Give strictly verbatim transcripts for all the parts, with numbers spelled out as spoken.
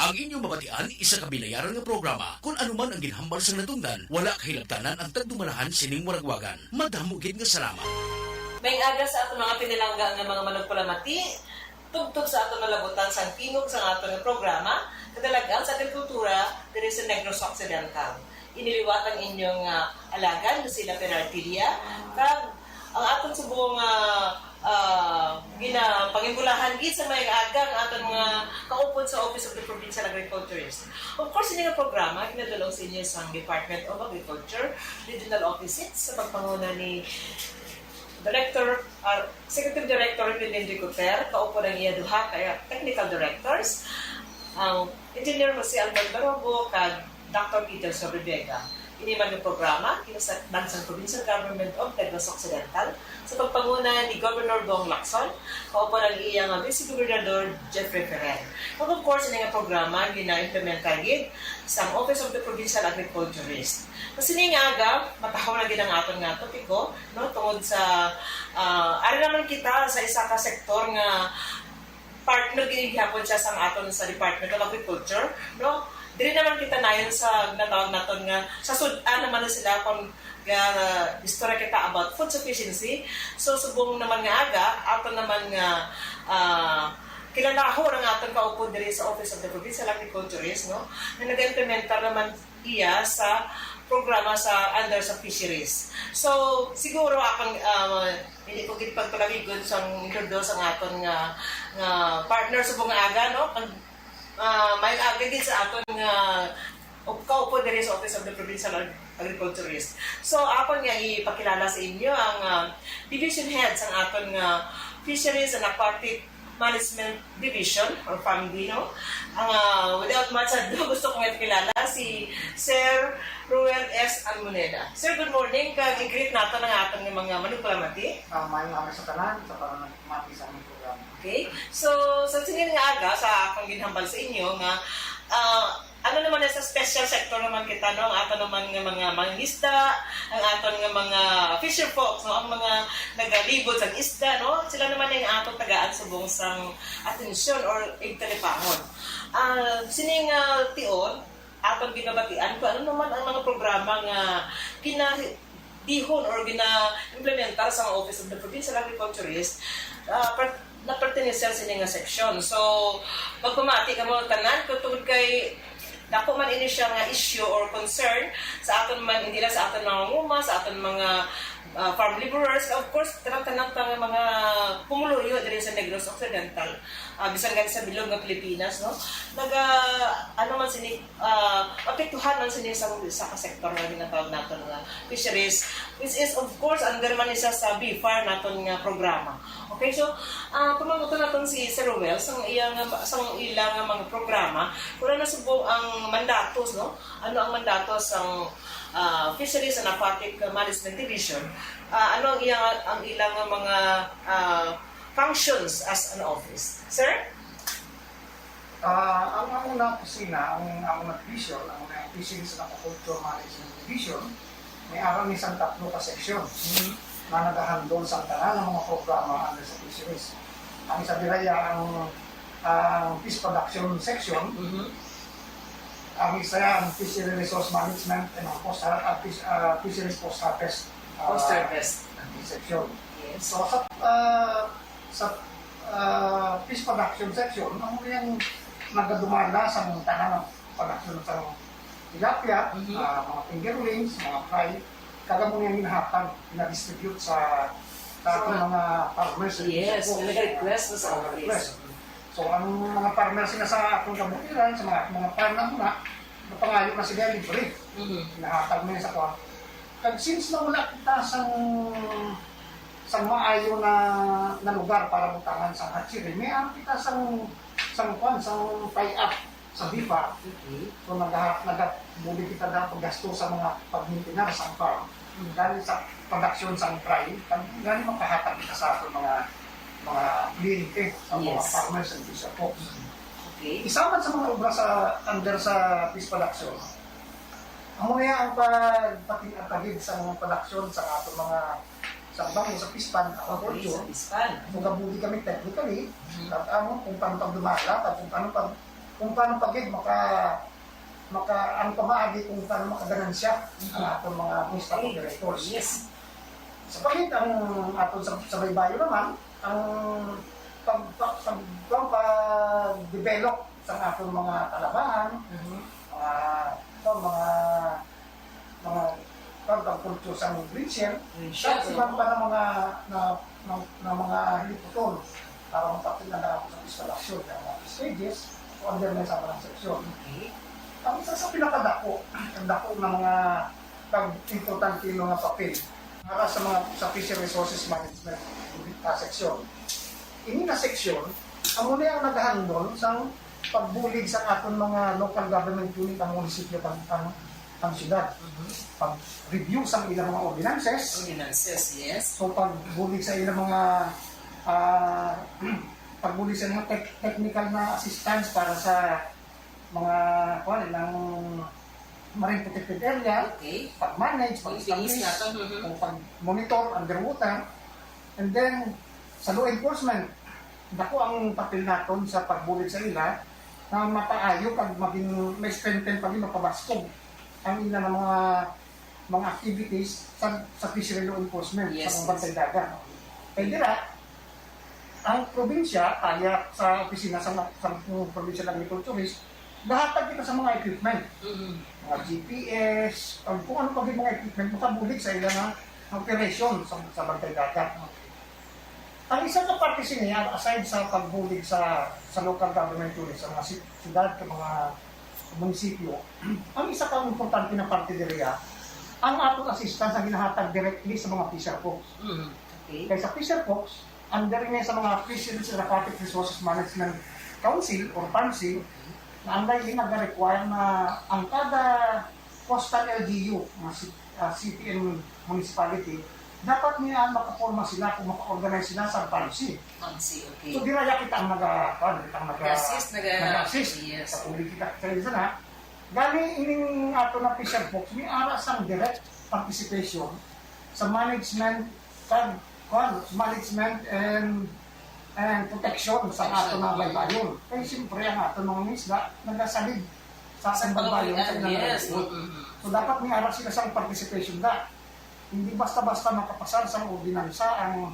Ang inyong mabatian, isa ka binayaran nga programa. Kon ano man ang ginhambal sang natungdan, wala kahilabtanan ang tagdumalahan sining waragwagan. Madamo gid nga salamat. May aga sa aton mga pinalangga nga mga manugpalamati, tubtob sa aton malabutan sang tingog sang aton nga programa, Kadalagan sa Agrikultura, diri sa Negros Occidental. Iniliwat ang inyong, ah, alagad, Lucila Peraltilia, kag ang aton subong nga, ah, ginapangimbulahan gid sa may aga ang aton mga kaupod sa Office of the Provincial Agriculturist. Of course, ini nga programa ginadulong sa inyo sang Department of Agriculture, Regional Office six, sa pagpanguna ni Director, ah, Executive Director Rilin Ricoter, kaupo ang iya duha ka technical directors, ang Engineer Jose Albert Barobo kag Doctor Peter Sobrevega. Ini man nga programa ginasakdan sang Provincial Government of Negros Occidental sa pagpanguna ni Governor Bong Lacson, kaupo ang iya nga Vice Gobernador Jeffrey Ferrer. Kag of course, ini nga programa gina-implementar gid sang Office of the Provincial Agriculturist. Sa sini nga aga, matahom na gid ang aton nga topiko, no, tungod sa, ah, ari naman kita sa isa ka sektor nga partner gid gihapon siya sang aton sa Department of Agriculture, no? Diri naman kita nayon sa ginatawag naton nga sa sud-an naman na sila kon ga-istorya kita about food sufficiency. So, subong naman nga aga, aton naman nga, ah, kilalahon ang aton kaupod diri sa Office of the Provincial Agriculturist, no? Nga nag-implementar naman iya sa programa sa under sa fisheries. So, siguro akong, ah, hindi ko gid pagpalabigon sang introduce ang aton nga, nga partner subong nga aga, no? Ang, ah, may aga gid sa aton nga up-, kaupo diri sa Office of the Provincial Ag-, Agriculturist. So, akon nga ipakilala sa inyo ang, ah, division head sang aton nga Fisheries and Aquatic Management Division or family, no? Ang, ah, without much ado, gusto ko nga ipakilala si Sir Ruel S. Almoneda. Sir, good morning. Kag i-greet nato ang aton nga mga manugpalamati. Ah, maayong aga sa tanan, sa pananamati sa among programa. Okay. So, sa sini nga aga, sa akong ginhambal sa inyo nga, ah, ano naman na sa special sector naman kita, no? Ang ato naman nga mga mangisda, ang aton nga mga fisher folks, no? Ang mga nagalibot sa isda, no? Sila naman ang aton tagaan subong sang atensyon or igtalipangon. Ah, sini nga tion, aton ginabatian kung ano naman ang mga programa nga gina-, dihon or gina-implementar sa Office of the Provincial Agriculturist, ah, per-, na pertenecer sini nga seksyon. So, magpamati kamo tanan kung tungod kay dako man ini siya nga issue or concern sa aton man, hindi lang sa aton mga nguma, sa aton mga, ah, farm laborers, of course, tanan-tanan ta nga mga pumuluyo diri sa Negros Occidental, ah, bisan gani sa bilog nga Pilipinas, no? Naga, ano man sini, ah, apektuhan man sini sa, sa ka sektor nga ginatawag naton nga fisheries, which is, of course, under man ni siya sa BFAR naton nga programa. Okay, so, ah, pamangutan naton si Sir Ruel sang iya nga, sang ila nga mga programa, kung ano subong ang mandatos, no? Ano ang mandatos sang, ah, Fisheries and Aquatic Management Division? Ah, ano ang iya, ang ila nga mga, ah, functions as an office? Sir? Ah, ang among na opisina, ang among na division, ang, ang Fisheries and Aquaculture Management Division, may ara ni sang tatlo ka seksyon Mhm. nga nagahandle sang tanan nga mga programa under sa fisheries. Ang isa dira iya ang, ang fish production section, Mhm. ang isa ang fishery resource management, and ang post, ah, fish, ah, fisheries post harvest, ah, Post harvest. section. Yes. So, sa, ah, sa, ah, fish production section, amo yang nagadumala sa tanan ng production sa tilapia, Mhm. ah, mga fingerlings, mga fry, kag amo yang ginahatag, gina-distribute sa, sa ato Sa mga mga farmers. Yes, Sa nga nag-request na sa mga office. request. So, ang mga farmers nga sa atong kabukiran, sa mga, mga farm na muna, napangayo na sila libre. Mhm. Ginahatag na sa kwan. Kag since na wala kita sang, sang maayo na, na lugar para butangan sang hatchery, may ano kita sang, sang kwan, sang tie-up sa BFAR. Okay. So, naga-, nagabuli kita na paggasto sa mga pag-maintenance sang farm. Mm. Gani sa production sang fry, kag gani makahatag kita sa aton mga, mga kliyente, sa mga Yes. farmers and fisher folks. Okay. Isa man sa mga obra sa, under sa fish production, amo na ang pagpating-atagid sa mga production sa aton mga, sa bangko, sa fish pond, Okay, aquaculture. sa fish pond. Magabuli kami technically, Mhm. at ano, kung paano pagdumala, at kung paano pag Kung paano pa gid maka, maka, ang pamaagi kung paano makaganansya ang aton mga municipal operators. Yes. Sa pagit ang aton sa, sa baybayon naman, ang pag, pag, pag, pag, pag-develop sa aton mga talabahan, Mhm. mga, ito, mga mga pagpagkulto sa mga Grecian, Grecian, sa iban pa na mga, na, na, na mga liputon para mapatinan na ako sa instalasyon ng mga stages o under na sa mga seksyon. Okay. Ang isa sa pinakadako, ang dako ng mga pag-, importante ng mga papel para sa mga sa fishery resources management uh, section. Ini na section, amo na ang naghandle sa pagbulig sa aton mga local government unit, ang munisipyo, ang, ang, ang syudad. Mhm. Pag-review sa ilang mga ordinances. Ordinances, yes. So, pagbulig sa ilang mga, ah, pagbulig sa mga tech-, technical na assistance para sa mga, kuwan, ilang marine protected area, Okay. pag-manage, Yung pag-establish, bilis nato, mhm. o pag-monitor underwater. And then, sa law enforcement, dako ang papel naton sa pagbulig sa ila na mapaayo kag maging may strengthen pa gid, mapabaskog ang ila nga mga, mga activities sa, sa fishery law enforcement, Yes, sa mga yes. bantay dagat. Kay dira, ang probinsya, kaya sa opisina sa, sa provincial agriculturist, gahatag kita sa mga equipment. Mm. Mga G P S, ang kung ano pa gid mga equipment, makabulig sa ila nga operation sa, sa bantay dagat. Ang isa ka parte sini, aside sa pagbulig sa, sa local government unit, sa mga si-, siyudad, sa mga munisipyo, ang isa ka importante na parte diriya, ang aton assistance ang ginahatag directly sa mga fisher folks. Mm. Okay. Kay sa fisher folks, under niya sa mga Fisheries and Aquatic Resources Management Council or PAMC, na ang lain nag-require na ang kada coastal L G U, mga ci-, ah, city and municipality, dapat niya makaporma sila kung maka-organize sila sa PAMC. PAMC, okay. So, dira ya kita ang naga-, kuwan, kita ang naga-, Nag-assist, naga-, nag-assist. Yes. Sa public kita, sa isa na. Gani, ining ato na fisher folks, may ara sang direct participation sa management, kag, kuwan, management and, and protection sa ato Protection. na baybayon. Kay siyempre, ang ato mga isda, nagasalig sa Sa atong baybayon, sa pangabuhian, ilang yes. baybayon. Mm-mm. So, dapat may ara sila sang participation da. Hindi basta-basta makapasar sang ordinansa ang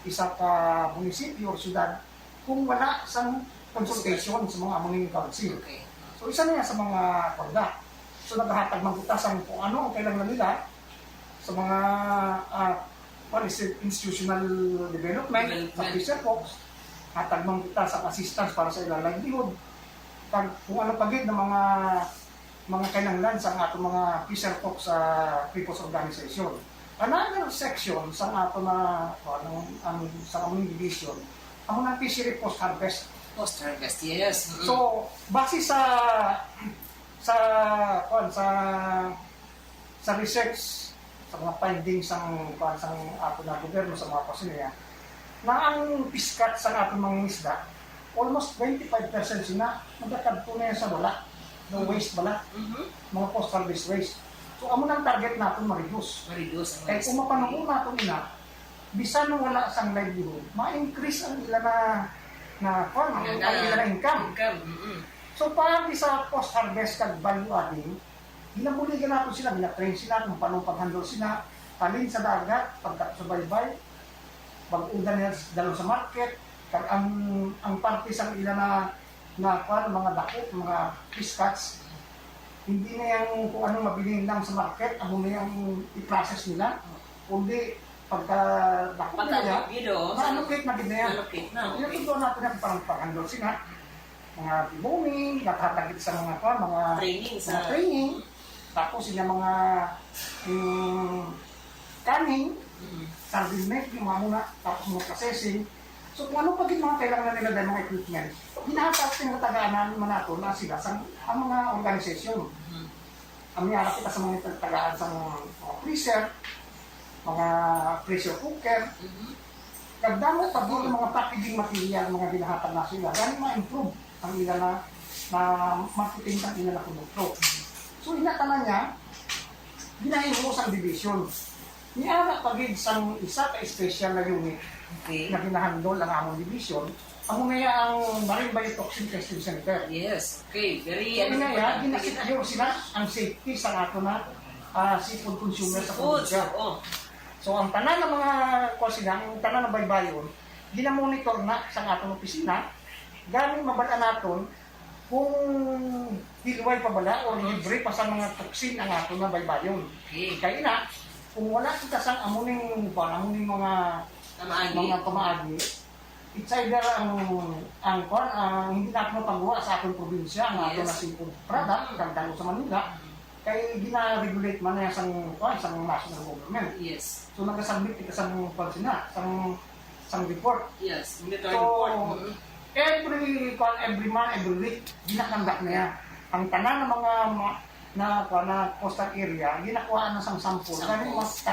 isa ka munisipyo o syudad kung wala sang consultation sa mga amo ning council. Okay. So, isa na yan sa mga kwarda. So, naghatag man kita sang kung ano ang kailangan nila sa mga, ah, what is it, institutional development, Development. sa fisher folks. Hatag man kita sa assistance para sa ilang livelihood. Kag kung ano pa gid na mga, mga kinahanglan sa ato mga fisher folks sa People's Organization. Another section sa ato na, ano, ang, sa among division, ang mga fishery post-harvest. Post-harvest, yes. Mm. So, base sa, sa, kuwan, sa, sa research, sa mga findings sang, kuwan, sang ato na gobyerno, sa mga kuwan niya, na ang piskat sa ato mga isda, almost twenty-five percent sina nagakadto na yan sa wala, no Mm. waste bala, Mhm. mga post-harvest waste. So, amo nang target naton ma-reduce. Ma-reduce ang Kay waste. kung mapanahon naton ina, bisan na wala sang livelihood, ma-increase ang ila na, na, kuwan, ang Ang ila na income. income, mm-mm. So, paagi sa post-harvest kag value adding, ginabuligan nato sila, gina-train sila kung paano pag-handle sila, halin sa dagat, pagkasubaybay, pag-udan nila dalon sa market, kag ang, ang parte sa ila na, na, kuwan, mga dako, mga fish catch, hindi na yung kung anong mabilin lang sa market, amo na yung i-process nila. Kundi, pagka dako na nila, Pagka-allocate, oh, sa na-allocate na gid na yan. Allocate na, Yun okay. Ito natin ang pang-, pang-handle sila. Mga deboning, naghatagit sa mga, kuwan, mga Training mga sa training. Tapos yung mga, mm, canning, Mm. sardine net, yung mga muna, tapos mga processing. So, kung ano pa gid mga kailangan nila dahil mga equipment, ginahatag sa mga tagaan man nato na sila sa, ang mga organisasyon. Mm. Ang may harap kita sa mga tagaan sa mga, mga freezer, mga pressure cooker. Mm-hmm. Nagdamo pa gid ang mga packaging material, mga ginahatag na sila. Gani ma-improve ang ila na, na marketing sa ila na produkto. So, ina tanan niya, ginahimo sang division. Niana pa gid sang isa ka special na unit Okay. na ginahandle ang among division, Amo na ya ang Marine Biotoxin Testing Center. Yes, okay. Very, Kaya ano na po ya, yan? Ginasecure sila ang safety sa ato na, ah, seafood consumer sa Seafood, probinsya. Oo. So, ang tanan ng mga, kuwan sila, ang tanan ng baybayon, ginamonitor na sa atong opisina, gani mabal-an naton kung hilway pa bala o libre pa sa mga toxin ang ato na baybayon. Okay. Kaya na, kung wala kita sang amuning, kuwan, amuning mga, Pamaagi. mga pamaagi, it's either ang, ang, kuwan, ang hindi nato mapagawa sa atong probinsya, ang ato Yes. na seafood product, Mm. kag dalo sa Manila, kay gina-regulate man na sang, kuwan, sang national government. Yes. So, nagasubmit kita sang, kuwan, sina, sang, sang report. Yes, monitoring So, report. Mm. every, kuwan, every month, every week, ginakandak niya. Ang tanan ng mga ma-, na, kuwan, na coastal area, ginakuha na sang sample. Sample. Gani, mas-,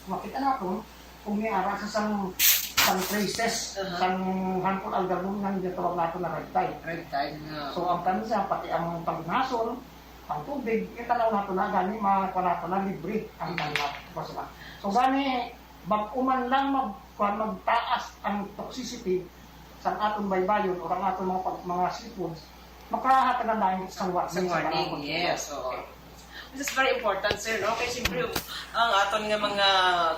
makita nato, kung may ara sa sang, sang traces, Aha. sang harmful algal bloom nga ginatawag nato na red tide. Red tide nga. So, ang tanan siya, pati ang pagnason, ang tubig, itanaw nato na, gani, makuha nato na libre ang Mm. tanan nato. So, gani, bag-o man lang mag-, kuwan, magtaas ang toxicity sa aton baybayon o ang aton mga pag-, mga seafoods, makahatag na lang sang warning Sang sa mga warning, pagkaon. Yes, oo. This is very important, sir, no? Kay siyempre, ang aton nga mga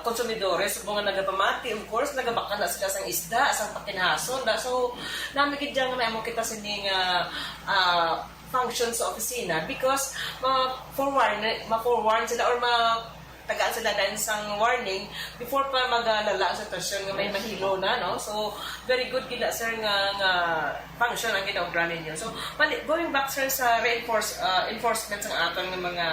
konsumidores, subong nga nagapamati, of course, nagabakal na sila sang isda, sang pakinason, da. So, nami gid dyan nga may amo kita sini nga, ah, function sa opisina because ma-forewarn, ma-forewarn sila or ma-, tagaan sila na sang warning before pa magalala ang sitwasyon nga may mahilo na, no? So, very good gid na, sir, nga, nga function ang ginaobra ninyo. So, mali-, going back, sir, sa reinforce, ah, enforcement sa aton nga mga,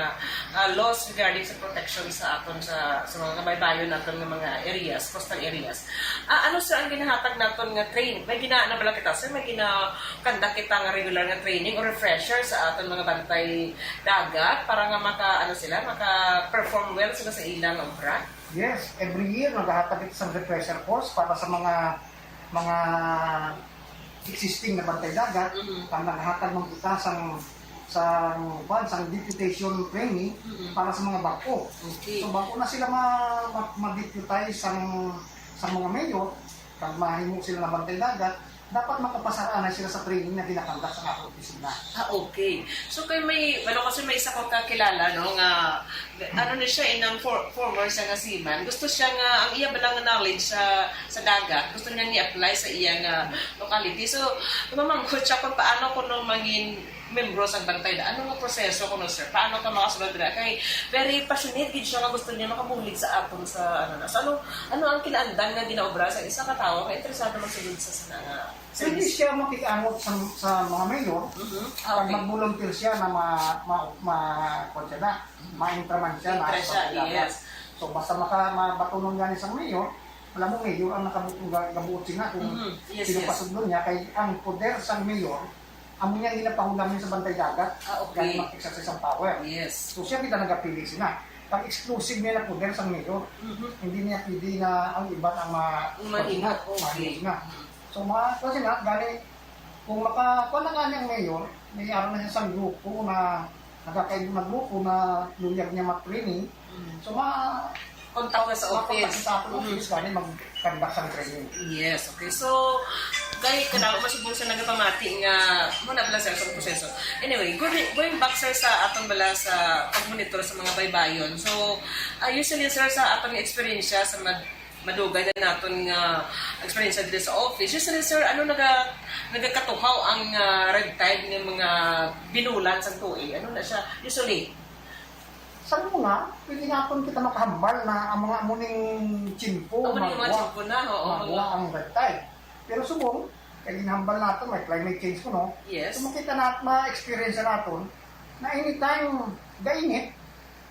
ah, laws regarding sa protection sa aton sa, sa mga kabaybayon naton nga mga areas, coastal areas. Ah, ano, sir, ang ginahatag naton nga train? May gina-, ano bala kita, sir? May gina-conduct kita nga regular nga training o refresher sa aton mga bantay dagat para nga maka, ano sila, maka-perform well sila sa ilang obra? Yes, every year nagahatag kita sang refresher course para sa mga, mga existing na bantay dagat, Mhm. kag nagahatag man kita sang, sang, kuwan, sang deputation training Mhm. para sa mga bag-o. Okay. So, bag-o na sila ma-, ma-, ma-deputize sang, sang mga mayor, kag mahimo sila na bantay dagat, dapat makapasar-anay sila sa training na ginakandak sa ato opisina. Ah, okay. So, kay may, wala kasi may isa ko kakilala, no, nga, ano ni siya, inang for-, former siya nga seaman. Gusto siya nga, ang iya bala nga knowledge sa, sa dagat, gusto niya ni-apply sa iya nga locality. So, mamangkot siya kung paano kuno mangin membro sa bantay da-, ano nga proseso kuno, sir? Paano ka makasulod dira? Kay very passionate gid siya nga gusto niya makabulig sa aton sa, ano na. So, ano, ano ang kinaandan nga ginaobra sa isa ka tawo nga interesado magsulod sa sana nga Pwede serbisyo? Siya makiangot sa, sa mga mayor, Mhm. Ah, pag okay. mag-volunteer siya na ma-, ma-, ma-, kuwan siya na, ma-entraman siya na Entra siya, sa dagat. Yes. So, basta maka-, mabatunon gani sa mayor, alam mo, mayor ang nakabuto-, ga-, gabuot sina kung Mhm. Yes, sino yes. pasudlon niya, kay ang poder sa mayor, amo niya ginapahulam niya sa bantay dagat, Ah, okay. gani mag-exercise ang power. Yes. So, siya kita nagapili sina. Pag exclusive niya na poder sa mayor, Mhm. hindi niya pwede na ang iba ang ma-, Ang mahimo, ma-, okay. mahimo na. Mhm. So, mga, kasi nga, gani, kung maka-, kuwan na nga niya ang mayor, may araw na siya sa grupo na nagkakaibo na grupo na luyag niya ma-training. Mm. So, ma-, Contact na sa ma-contact office. Sa aton Mm. office, gani mag-conduct sa training. Yes, okay. So, kay kada masubong sa nagapamati nga, mo na pala, sir, sa proseso. Anyway, going, going back, sir, sa aton bala sa pag-monitor sa mga baybayon. So, ah, usually, sir, sa aton nga eksperyensya sa mag-, madugay na naton nga eksperyensya diri sa office. Usually, sir, ano naga-, nagakatuhaw ang, ah, red tide nga mga binulan sa tuig? Ano na siya? Usually? Sa una, pwede naton kita makahambal na ang mga amuning tiyempo, Amo ni mga magwa, tiyempo na, oo, magwa mga ang red tide. Pero subong, kay ginhambal naton, may climate change kuno. Yes. So, makita na, ma-experience naton na anytime gainit,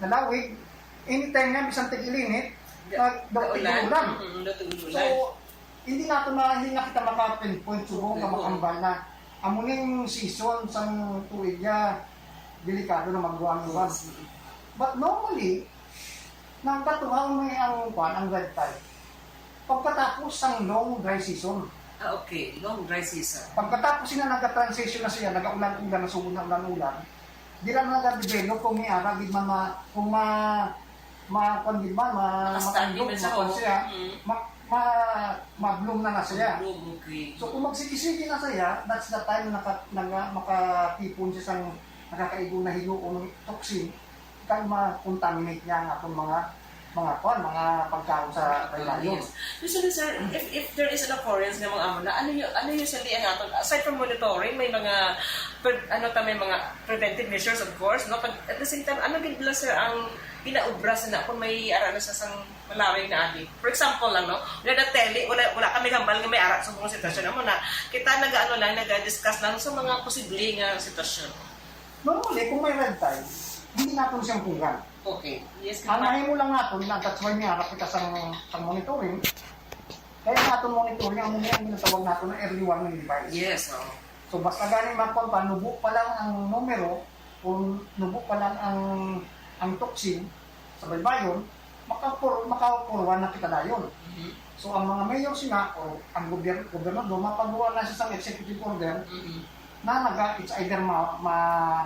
nalawig, anytime nga bisan tig-ilinit, Ga-, nag-, dautig gaulan. Ulan. Mm, dautig ulan. So, hindi nato ma-, hindi na kita maka-pinpoint subong nga Oo. makahambal na amo ning season sang tuig ya delikado na magwa ang uwan. Yes. But normally, nagkatuhaw ni ang, kuwan, ang red tide pagkatapos sang long dry season. Ah, okay. Long dry season. Pagkatapos sina, nagka-transition na siya, nagaulan-ulan, nasugo na ulan-ulan. Di lang na nag-develop kung may ara gid man ma-, kung ma-, ma-, kuwan gid man, ma-, Makastag makandog, gid man sa makuwan ho. Siya. Mm. Ma-, ma-, ma-bloom na na siya. Bloom, okay. So kung magsigi-sige na siya, that's the time na naka, naga, makatipon siya sang nakakaigo na hinuon ng toxin, kag ma-contaminate niya ang atong mga mga kuan, mga pagkaon sa baybayon. Yes. Usually, sir, if, if there is an occurrence nga mga amo na, ano, yu- ano usually ang aton, aside from monitoring, may mga, pre- ano ta, may mga preventive measures, of course, no? Pag, at the same time, ano gid bala, sir, ang pinaubra sa na kung may ara na sa sang malawig na agi? For example lang, no? Wala na tele, wala, wala kami hambal nga may ara sa mga sitwasyon. Amo na, kita nag-ano lang, nag-discuss lang sa mga posible nga sitwasyon. Normally, kung may red tide, hindi naton siyang punggan. Okay. Yes, Ang ka mahimo lang naton, na that's why may harap kita sa, sa monitoring, kaya naton monitoring ang mga ginatawag naton na early warning device. Yes, oo. So basta gani makuan pa, nubo pa lang ang numero o nubo pa lang ang ang toxin sa baybayon, makapur makakurwa na kita dayon. Mhm. So ang mga mayor sina o ang gobyerno, gobernador mapagawa na siya sa executive order Mhm. na naga it's either ma, ma,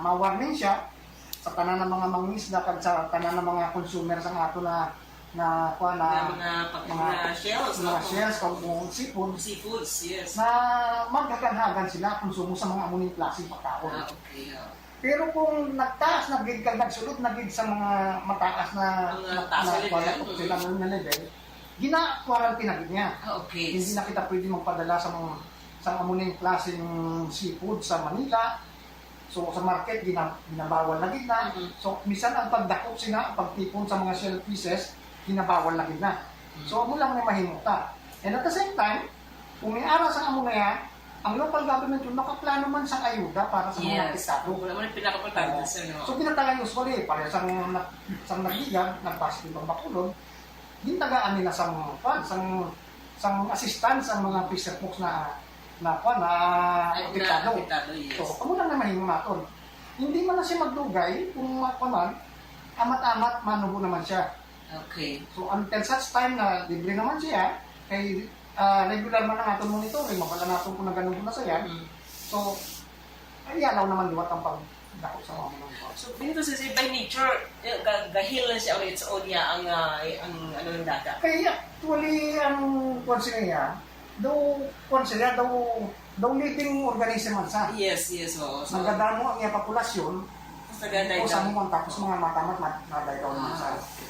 ma-warning siya sa tanan ng mga mangingisda kag sa tanan ng mga consumer sa ato na na kuan Na na mga pag mga- mga shells, mga no? shells kag mga seafood Seafoods, yes. Na maghaganhagan sila konsumo sa mga amo ning klaseng pagkaon. Ah, okay. ah. Pero kung nagtaas na gid kag nagsulod na gid sa mga mataas na Mga na- taas na na- level, kuwan, mm. sila na level, gina-quarantine na gid niya. Ah, okay. Hindi na kita pwede magpadala sa mga sa amo ning klaseng seafood sa Manila. So sa market gina, ginabawal na gid na. Mhm. So misan ang pagdakop sina, ang pagtipon sa mga shell pieces, ginabawal na gid na. So amo lang may mahimo ta. And at the same time, kung may ara sa amo na yan, ang local government yun makaplano man sa ayuda para sa mga Yes. apektado. Wala man ang pinakaportante, Oo. sir, no? So ginatagan usually, pareho sang nag- sang nagligad, nagpasok ng Bacolod, gintagaan nila sang kuan, sang sang assistance ang mga fisher folks na na kuan na Ay, apektado. na apektado, yes. So, amo lang na mahimo naton. Hindi man na siya magdugay kung makuan man, amat-amat manubo naman siya. Okay. So until such time na libre naman siya, kay ah, regular man ang aton monitoring, mabala naton kung naganubo na siya. Mm. So, ay alaw naman liwat ang pagdako sa mga manungkot. So, dito sa by nature, eh, ga- gahil na siya on its own niya ang, ah, ang ano ng dagat. Kaya actually ang kuan siya niya, daw kuan siya, daw daw living organism man sa. Yes, yes, oo. So, Nagdadamo ang iya populasyon, tapos nagdaday o sa lang. mga tapos mga matamat na daw naman sa. Ah, okay.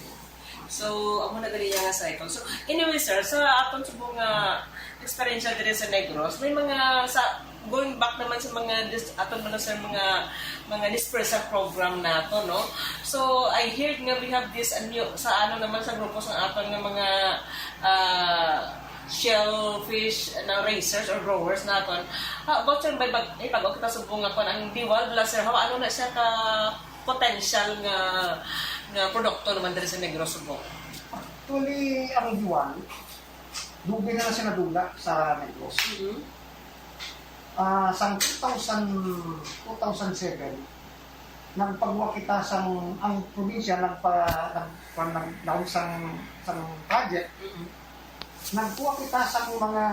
So, amo na gali niya nga cycle. So, anyway, sir, sa aton subong nga eksperyensya diri sa Negros, may mga sa going back naman sa mga dis, aton man, sir, mga mga dispersal program nato, no? So, I heard nga we have this a new, sa ano naman sa grupo sa aton nga mga ah, shellfish na raisers or growers naton. How about, sir, may bag, may bag-o kita subong nga kuan ang Diwal bala, sir? How, ano na siya ka potential nga nga produkto naman diri sa Negros subong? Actually, ang Diwal, dugay na na siya nadula sa Negros. Mhm. Ah, sang two thousand, two thousand seven, nagpagawa kita sang, ang probinsya nagpa, nag, nag, nag, sang, sang project, Mhm. nagkuha kita sang mga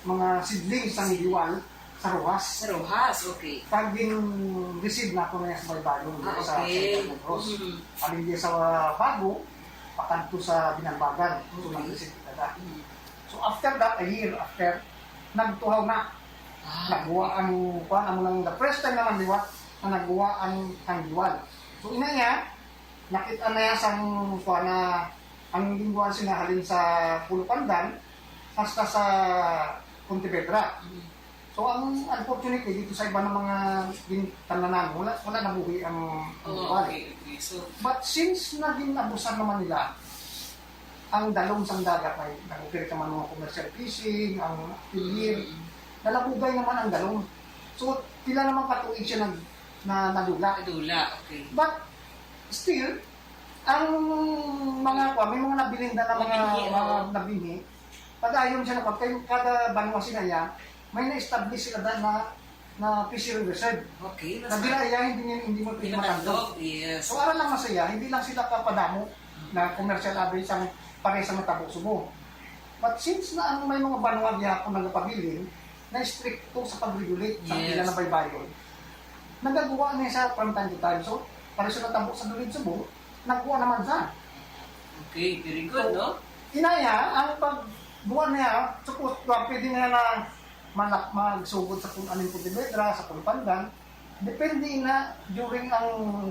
mga seedlings sang Diwal sa Roxas. Sa Roxas, okay. Kag gin-receive na ako na sa baybayon Ah, sa okay. Negros. Mhm. Alin di sa Bago, pakadto sa Binalbagan. So, Okay. nag-receive kita na. Mhm. So, after that, a year after, nagtuhaw na. Ah, Nagwa ang, kuan, amo nang the first time naman liwat na nagwa ang, ang Diwal. So, ina niya, nakita na niya sang, kuan, na ang lingwahe sina halin sa Pulupandan hasta sa Pontevedra. mhm. So, ang unfortunately, dito sa iba ng mga gin-, tamnanan, wala, wala nabuhi ang, ang Oh, Diwal. Okay, okay. So, But since naging abusan naman nila, ang dalom sang dagat ay nag-operate naman mga commercial fishing, ang pier, mhm. nalabugay naman ang dalom. So, pila naman ka tuig siya nag, na nadula. Nadula, okay. But still, ang mga kwa, may mga nabilin na mga, Nabinhi, mga oo. Nabinhi. Padayon siya na kay kada banwa sila niya, may na-establish sila na, na, na fishery reserve. Okay, Na dira iya, hindi niya, hindi mo Hindi pwede matandog. matandog, yes. So, ara lang masaya, hindi lang sila kapadamo na commercial average ang pares ang natabo subong. But since na ang may mga banwa gihapon nagapabilin, na estrikto sa pag-regulate sa Yes. pila na baybayon, nagagawa niya siya from time to time. So, pares sa natabo sa Dulid Subong, nagkuha naman siya. Okay, very good, no? Inaya, ang pagbuwan niya, suppose, pwede nga na malak-, magsugod sa kung anong Pontevedra, sa Pulpandan. Depende na during ang,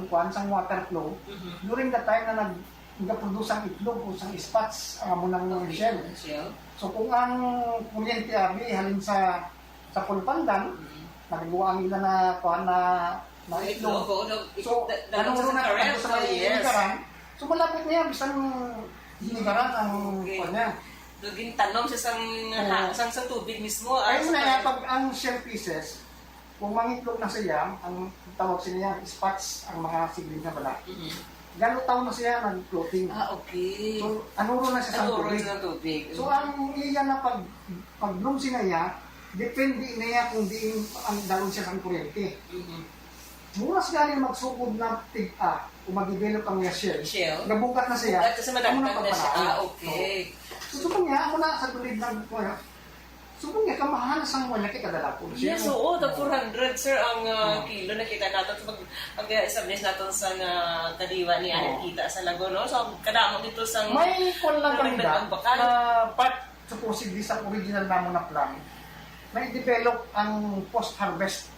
kuwan, sang water flow, Mhm. during the time na nag-, nagaproduce ang itlog o sang spots ang amo nang Okay, shell. Shell. So, kung ang kuryente abi halin sa, sa Pulpandan, Mhm. nagagawa ang ila na, kuwan, na, na May itlog. Itlog, oo, no. So, Ito, dalawa ano sa na current, sa may oh, yes. Ligaran? So, malapit niya, bisan Ligaran ang Okay. kuwan niya. Naging tanom sa sang, Oo. ha, sang, sang tubig mismo, ah, Ayun sa na nga, current. Pag ang shell pieces, kung mangitlog na siya, ang tawag sa niya, spots, ang mga siling na bala. Mhm. Galutaw na siya, nag-floating. Ah, okay. So, anuro na siya sa Anuro tubig. sa tubig. So, ang iya na pag, pag-bloom siya niya, depende na niya kung diin ang dalon siya sa kuryente. Mhm. Mura siya rin magsugod na tig-a o mag-develop ang iya shell. Shell? Nabugat na siya. Bugat kasi Amo na madagdag na siya. pagpanaon. Ah, okay. So, so, kung niya, amo na sa tulid ng, kuwan, so, kung niya, kamahal sang wala kita dalapon. Yes, oo, tag four hundred, sir, ang, ah, Oo. kilo nakita nato. Pag, pag, ah, establish nato sa nga kadiwa ni Oo. Alan kita sa Lago, no? So, kadamo dito sa May kuwan lang kami nadagdag da, ang bakal. na part, supposedly sa original namo na plan, may develop ang post-harvest.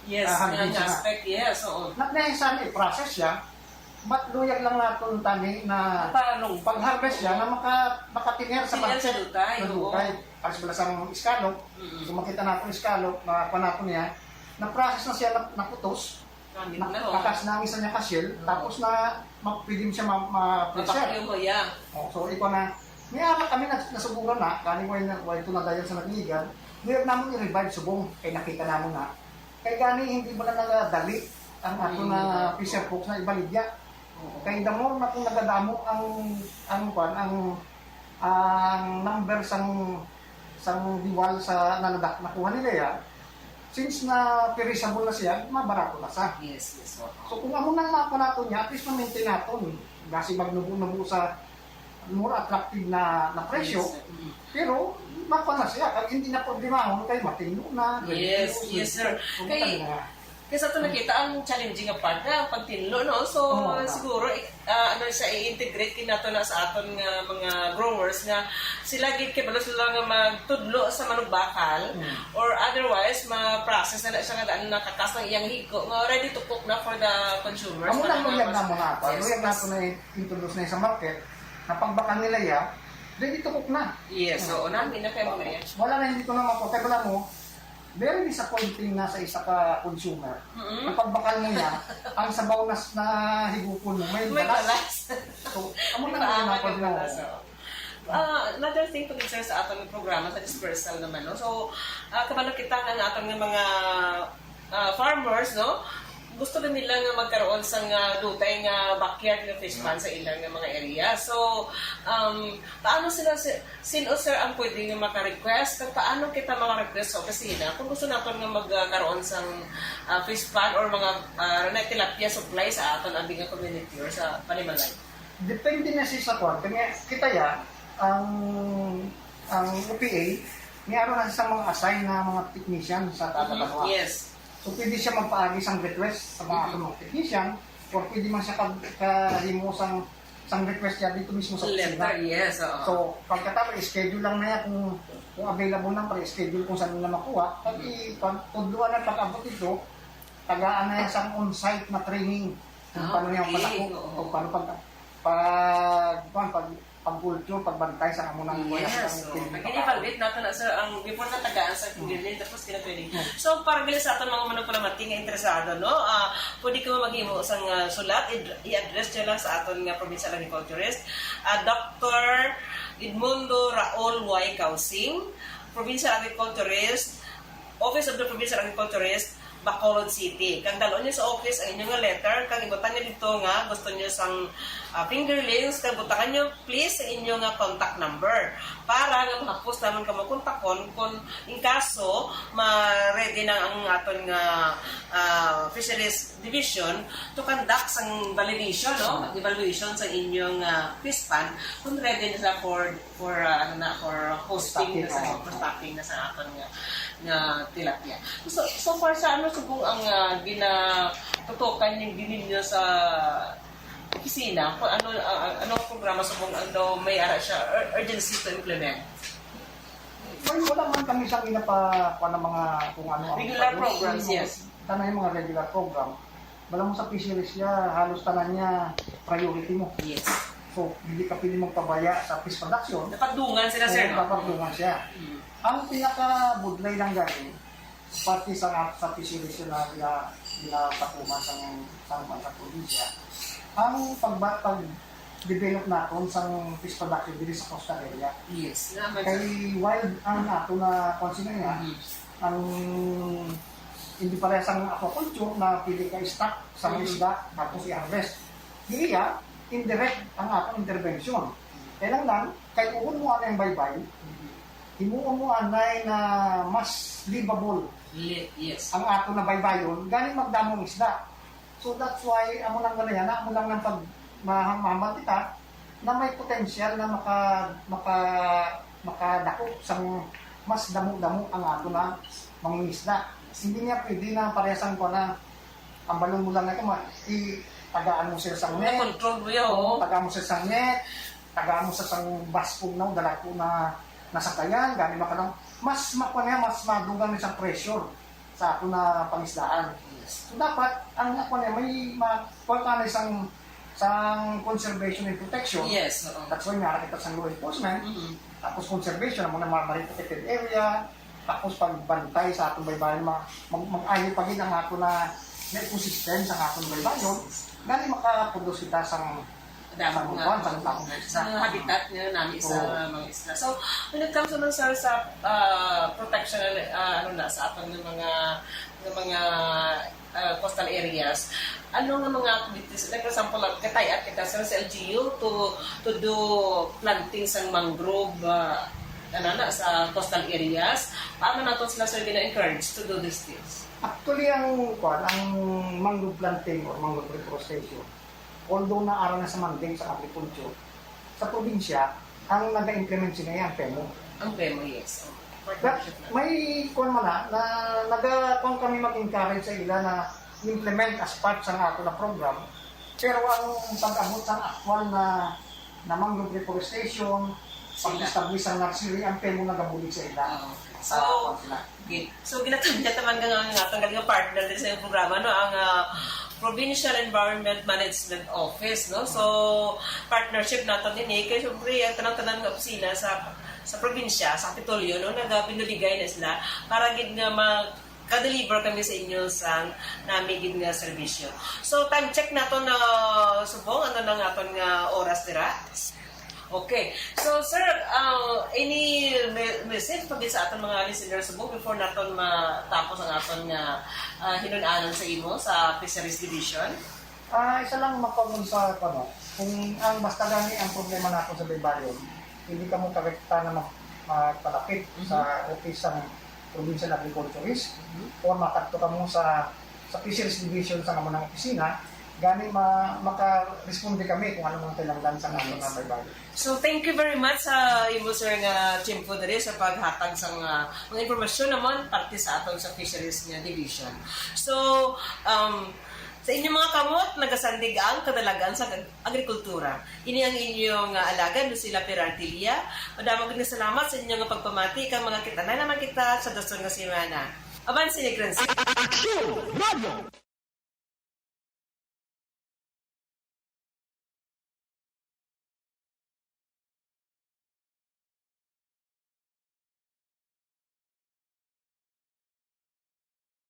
Yes, Ah, nga, harvest nga na. aspect, yes, oo. Not necessarily process siya, but luyag lang naton tani na Parang pag-harvest siya, na maka-, makatinir sa Tinir sa market. dutay, Sa oo. dutay. As pala sa mga scallop, Mm. kung makita natin scallop, na pa natin niya, na-process na siya, na-, naputos, Gamit na, na, oh. Bakas na ang isa niya ka-shell, Oo. tapos na ma-, pwede mo siya ma-, ma-preserve. Mapakyong, oh, yeah. Oh, so, ikaw na, may ara kami nas-, nasubukan na, kani mo yung, ito na dahil sa nagnigan, ngayon naman i-revive subong, kay nakita naman na. Kay gani, hindi mo na nadali ang ato na Mm. pressure cooks na ibaligya. Oo. Kay the more na kung nagadamo ang, ang, kwan, ang, ang number sang, sang diwal sa nanadak nakuha nila ya, since na perishable na siya, mabarato na sa. Yes, yes, oo. So, kung amo nang mapa nato niya, at least ma-maintain naton. Basi magnubo-nubo sa more attractive na, na presyo. Yes, sir. Mm. Pero, mapa na siya. Kag hindi na problemahon kay matinlo na, Yes, ready to yes, sir. So, Kay, talaga. Kay sa ato nakita ang challenging nga part nga ang pagtinlo, no? So, Oo, tama. siguro, i-, ah, ano siya, i-integrate kay nato na sa aton nga mga growers nga sila gid kay balo sila nga magtudlo sa manug-bakal Mm. or otherwise ma-process na, na siya nga daan nakakas ang iyang higko nga ready to cook na for the consumers. Amo na, Para luyag mas na mo na. Yes, Luyag na yes. to na i-introduce na sa market. Na pagbakal nila ya, ready to cook na. Yes, oo, nami na kay mga yan. Wala na, hindi ko na mapatay. Wala mo, very disappointing na sa isa ka consumer. Mm-mm. Ang pagbakal mo niya, ang sabaw na s-, na higupon mo, may May balas. balas. So, amo na May lang paamag yung ang balas, oh. Ah, another thing to consider sa aton nga programa sa dispersal naman, no? So, ah, kabalo kita nga ang aton nga mga, ah, farmers, no? Gusto na nila nga magkaroon sa nga dutay nga backyard nga fish pond sa ilang nga mga area. So, um, paano sila si-, Sino, sir, ang pwede nga maka-request? Kag paano kita maka-request sa opisina kung gusto naton nga magkaroon sang, ah, fish pond or mga, ah, na tilapia supply sa aton abi nga community or sa panimalay? Depende na siya sa kwan. Kaya kita ya, ang, ang O P A, may araw na sa mga assign na mga technician sa taga Mhm. Banwa. Yes. So, pwede siya magpaagi sang request sa mga Mhm. atong mga technician or pwede man siya kag-, kahimo sang sang request niya dito mismo sa opisina. Letter, yes, oo. So, pagkatapos, schedule lang na yan kung, kung available lang, para schedule kung saan nila makuha. Pag Mm. i-, pag tudluan na pag-abot dito, tagaan na yan sa on-site na training. Kung Ah, paano niya okay, palako, oo. kung paano pag, pag, pag, pag, pag-culture, pagbantay sa amo ng Yes, kuya, so, ang pag-ini-evaluate nato na, sir, ang before na tagaan sa Mm. fingernail, tapos kina-training. Mm. So, para gali sa aton mga manugpalamati nga interesado, no? Ah, pwede kamo maghimo sang, ah, sulat, i-, i-address nyo lang sa aton nga provincial agriculturist, ah, Doctor Edmundo Raul Y. Kausing, provincial agriculturist, Office of the Provincial Agriculturist, Bacolod City. Kag dal-on nyo sa office ang inyo nga letter, kag ibutang nyo dito nga gusto nyo sang, ah, fingerlings, kag butangan nyo, please, sa inyo nga contact number para nga mahapos naman kamo kontakon kung in kaso ma-ready na ang aton nga, ah, fisheries division to conduct sang validation, no? Evaluation sa inyong, ah, fish pond kung ready na sila for, for, ah, ano na, for hosting na sa, Stocking, oo. for stocking na sa aton nga, nga tilapia. So, so far sa ano, subong ang, ah, ginatutukan yung gininyo sa Sina, kung ano, ah, ano ang programa subong ang daw may ara siya, ur-, urgency to implement? Well, wala man kami sa ginapa kuan ng mga kung ano ang Regular ano, programs, yung yes. Tanan yung mga regular program. Wala mo sa fisheries niya, halos tanan niya priority mo. Yes. So, hindi ka pwede magpabaya sa fish production. Napagdungan sila, sir, Oo, no? Napagdungan siya. Mm. Ang pinakabudlay lang gani, parte sa sa fisheries na gina, ginapatuman sa sa sa probinsya, ang pagba, pag develop naton sang fish production diri sa coastal area. Yes. Naman, sir. Kay wild ang ato na kung sino nga, Mhm. ang hindi pareha sang aquaculture na pili ka stock sa mga Mhm. isda tapos i-harvest. Diri ya, indirect ang atong intervention. Kailangan, kay uhon mo ang baybay, Mhm. himuon mo anay na mas livable Li-, yes. ang ato na baybayon, gani magdamo ang isda. So that's why amo lang ganayan, amo lang nang pag mahambal kita na may potensyal na maka maka makadako sang mas damo-damo ang ato na mangingisda. Hindi niya pwede na parehas ang kuwan na ang balon mo lang na kuma i tagaan mo sila sang net, Control mo yun, oo, oo. Tagaan mo sila sang net, tagaan mo sa sang baskog na dalagko na nasakayan, gani makalang mas makuha niya, mas madugang ni sa pressure sa ato na pangisdaan. Yes. So dapat ang ako niya may ma kuha ka na isang sang conservation and protection. Yes, oo. That's why nga kita sa law enforcement. Mhm. Tapos conservation, ang mga marine protected area. Tapos pagbantay sa atong baybayon, ma, mag, mag-ayo pa gid ang ato na, na ecosystem sa atong baybayon. Gani makaproduce kita sang Damo sang nga. kuwan, sang damo nga Sa mga isda. Habitat nga nami sa Oo. mga isda. So, when it comes naman, sir, sa ah, protection, ah, ano na, sa aton nga mga, nga mga ah, coastal areas, ano nga mga activities, like for example, like, katay-at kita, sir, sa L G U to, to do planting sang mangrove, ah, ano na, sa coastal areas, paano nato sila, sir, gina-encourage to do these things? Actually, ang kuwan, ang mangrove planting or mangrove reforestation, although naara na sa mandate sa agriculture, sa probinsya, ang nag-implement sila ay ang PEMO. Ang PEMO, yes. Ang But partnership na. May kuwan man na, na nagakuan kami mag-encourage sa ila na implement as part sa nga ato na program. Pero ang pag-abot sa actual na, na mangrove reforestation, Sila. Pag-establish ang nursery, ang PEMO nagabulig sa ila. Ah, okay. Sa So, kuwan sila. Okay. So, ginatagyan naman nga nga atong nga partner din sa iyang programa, no, ang ah, Provincial Environment Management Office, no. So, partnership nato din eh. Kaya syempre, ang tanang-tanang nga opisina sa sa probinsya, sa Kapitolyo, no, nagabinuligay na sila para gid nga mag ka-deliver kami sa inyo sang nami gid nga serbisyo. So, time check nato na subong, ano na nga aton nga oras dira? Okay. So, sir, uh, any me- message pa gid sa aton mga listeners subong before naton matapos ang aton nga ah, hinun-anon sa imo sa Fisheries Division? Ah, isa lang makuha sa ano, kung ang basta gani ang problema nato sa baybayon, hindi kamo karekta na mag, magpalapit Mhm. sa office sa provincial agriculturist Mhm. o makadto kamo sa sa fisheries division sa amo ng opisina, gani ma, makaresponde kami kung ano mga kailangan sa ato nga baybayon. So, thank you very much sa imo, sir, nga tiyempo diri sa paghatag sa mga, mga impormasyon naman parte sa aton sa Fisheries nga Division. So, um, sa inyong mga kamot, nagasandig ang kadalagan sa ag- agrikultura. Ini ang inyong uh, alagad, Lucila Perartilia. Madamo gid nga salamat sa inyong pagpamati kang mga kita na naman kita sa dason nga semana. Aban sini, Grancy. Aksyon Radio!